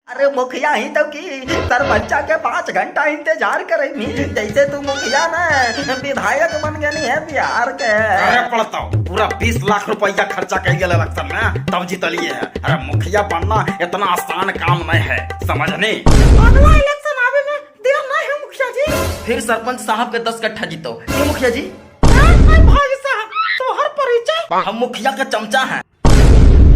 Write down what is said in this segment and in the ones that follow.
अरे मुखिया ही तो की सरपंचा के 5 घंटा इंतजार करे जैसे तू मुखिया न विधायक बन गई है बिहार के। अरे पड़ता पूरा 20 लाख रुपया खर्चा कर गेल इलेक्शन में तब जीतलिए है। अरे मुखिया बनना इतना आसान काम नहीं है, समझनी। अगला इलेक्शन आवे में देर नहीं है मुखिया जी। फिर सरपंच साहब के 10 कट्ठा जीतो ये मुखिया जी। भाई साहब तोहर परिचय? हम मुखिया के चमचा हैं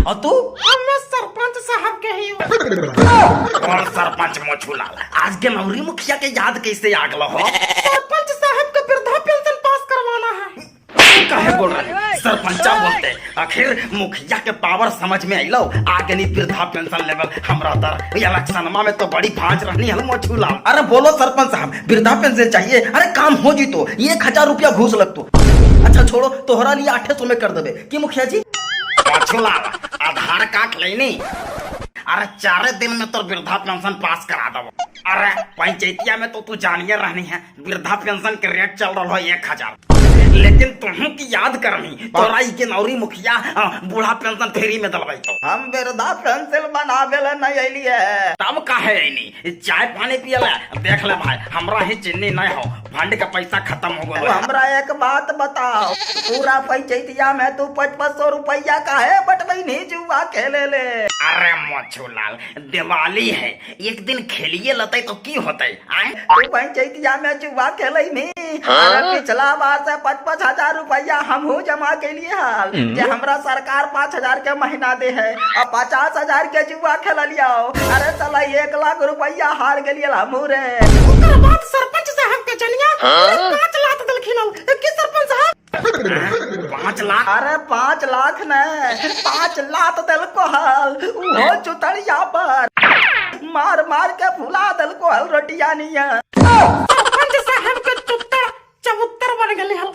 और तू? हम सरपंच साहब के ही। और सरपंच मोछूलाल आज के नौरी मुखिया के याद कैसे आ गलो हो? सरपंच साहब का वृद्धा पेंशन पास करवाना है। काहे बोल रहे सरपंचा बोलते? आखिर मुखिया के पावर समझ में आइलो आगे नहीं वृद्धा पेंशन लेवल हमरा तर इलेक्शनमा में तो बड़ी भांज रहनी है मोछूलाल। अरे बोलो सरपंच साहब वृद्धा पेंशन चाहिए। अरे काम हो जी तो 1000 रुपया घूस लगतो। अच्छा छोड़ो तोहरा लिए 800 में कर देबे की मुखिया जी? मोछूलाल आधार कार्ड लेनी। अरे 4 दिन में तो वृद्धा पेंशन पास करा दो। अरे पंचायतिया में तो तू जानिए रहनी है वृद्धा पेंशन के रेट चल रहा है 1000, लेकिन तुहू की याद करनी तोरा के नौरी मुखिया बूढ़ा पेंशन फ्री में दलवाई तो। हम वृद्धा पेंशन बनावे ला नहीं अइलिए। तब काहे अइनी? चाय पानी पियला? देख ले भाई हमरा ही चिन्नी नहीं हो, फंड का पैसा खत्म हो गया। हमरा एक बात बताओ पूरा पंचायतिया में तू 5500 रुपया काहे बटबई नहीं जुआ खेले ले? अरे मोछूलाल दिवाली है एक दिन खेलिए लते तो की होते? तू पंचायतिया में जुआ खेले नहीं? अरे पिछला बार से 55,000 रुपया हमहू जमा के लिए हाल जे हमरा सरकार 5,000 के महीना दे है और 50,000 के जुआ खेल लिया। अरे साला 1 लाख रुपया हार गेलिए हमहू रे। ओकर बाद सरपंच साहब के जनिया 5 लाख दलखिन की सरपंच साहब? 5 लाख? अरे 5 लाख ने 5 लाख दल को हाल वो चुतड़िया पर मार मार के फुला दल को हल रोटिया नहीं है। सरपंच साहब के चुत्तर चबूतर बन गए हल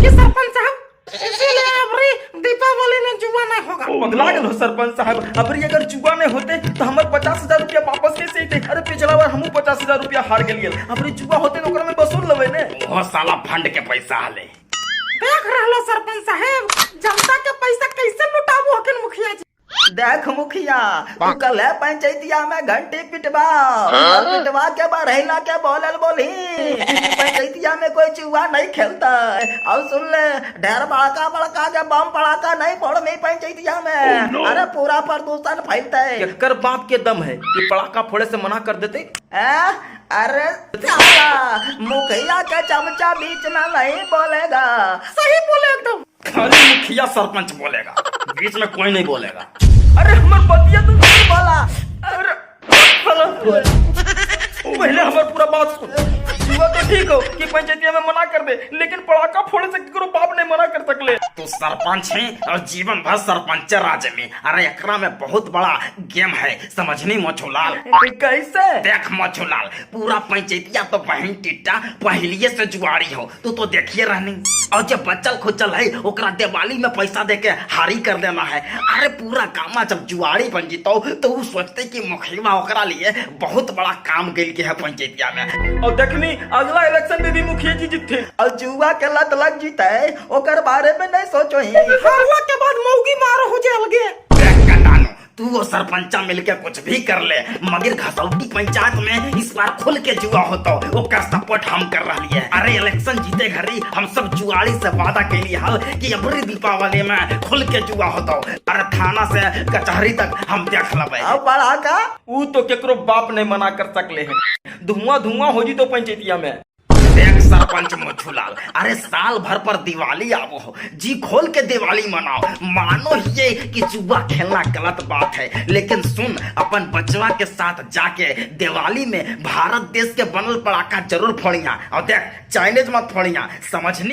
कि सरपंच साहब, इसीलिए अबरी दीपावली में जुआ नहीं होगा। पगला गेल हो सरपंच साहब, अबरी अगर जुआ नहीं होते तो हमर 50,000 रुपया वापस कैसे अइते? अरे पिछला बार हमहू 50,000 रुपया हार गेलिए, अबरी जुआ होते तो ओकरा में वसूल लेबै ने। वो साला फंड के पैसा हले। देख रहलो सरपंच साहब जनता के पैसा कैसे लुटाबो हकिन मुखिया जी। देख मुखिया तू कल है पंचायतिया में घंटी पिटवा और पिटवा के बढ़ैला के बोलल बोली पंचायतिया में कोई चूहा नहीं खेलता। और सुन ले ढेर बड़का बड़का के बम पड़ाका नहीं फोड़ में पंचायतिया में। अरे पूरा प्रदूषण फैलता है। एकर बाप के दम है कि पड़ाका फोड़े से मना कर देते। अरे साला मुखिया के चमचा बीच में नहीं बोलेगा। सही बोले एकदम। खाली मुखिया सरपंच बोलेगा, बीच में कोई नहीं बोलेगा। अरे हमर बतिया तो नहीं बोला। अरे पहले हमर पूरा बात सुन। जुआ तो ठीक हो कि पंचायतिया में मना कर दे, लेकिन पड़ाका फोड़े से केकरो बाप नहीं मना कर सकले। तू सरपंच है और जीवन भर सरपंच राज में। अरे एकरा में बहुत बड़ा गेम है, समझनी मोछूलाल। कैसे? देख मोछूलाल पूरा पंचायतिया तो बहन टिट्टा पहलिए से जुआरी हो, तू तो देखिए रहनी। और जब बचल खुचल है ओकरा दिवाली में पैसा दे के हारी कर देना है। अरे पूरा कामा जब जुआरी बन जीतो तो वो सोचते कि मुखिया ओकरा लिए बहुत बड़ा काम गेल के है पंचायतिया में। और देखनी अगला इलेक्शन में भी मुखिया जी जीतते। और जुआ के लत लग जीते ओकर बारे में नहीं सोचो ही। हारला के बाद मौगी मार हो जाए अलगे। देख कंडानो तू वो सरपंचा मिलके कुछ भी कर ले, मगर घसौटी पंचायत में इस बार खुल के जुआ होता ओकर सपोर्ट हम कर रही है। अरे इलेक्शन जीते घरी हम सब जुआरी से वादा के लिए हल कि अबरी दीपावली में खुल के जुआ होता। अरे थाना से कचहरी तक हम देख लेबै। और पड़ाका ऊ तो केकरो बाप नहीं मना कर सकले है, धुआं धुआं हो जी तो पंचायतिया में। देख सरपंच मोछूलाल अरे साल भर पर दिवाली आवो हो, जी खोल के दिवाली मनाओ। मानो ये कि जुआ खेलना गलत बात है, लेकिन सुन अपन बचवा के साथ जाके दिवाली में भारत देश के बनल पड़ाका जरूर फोड़िया। और देख चाइनीज मत फोड़िया, समझनी।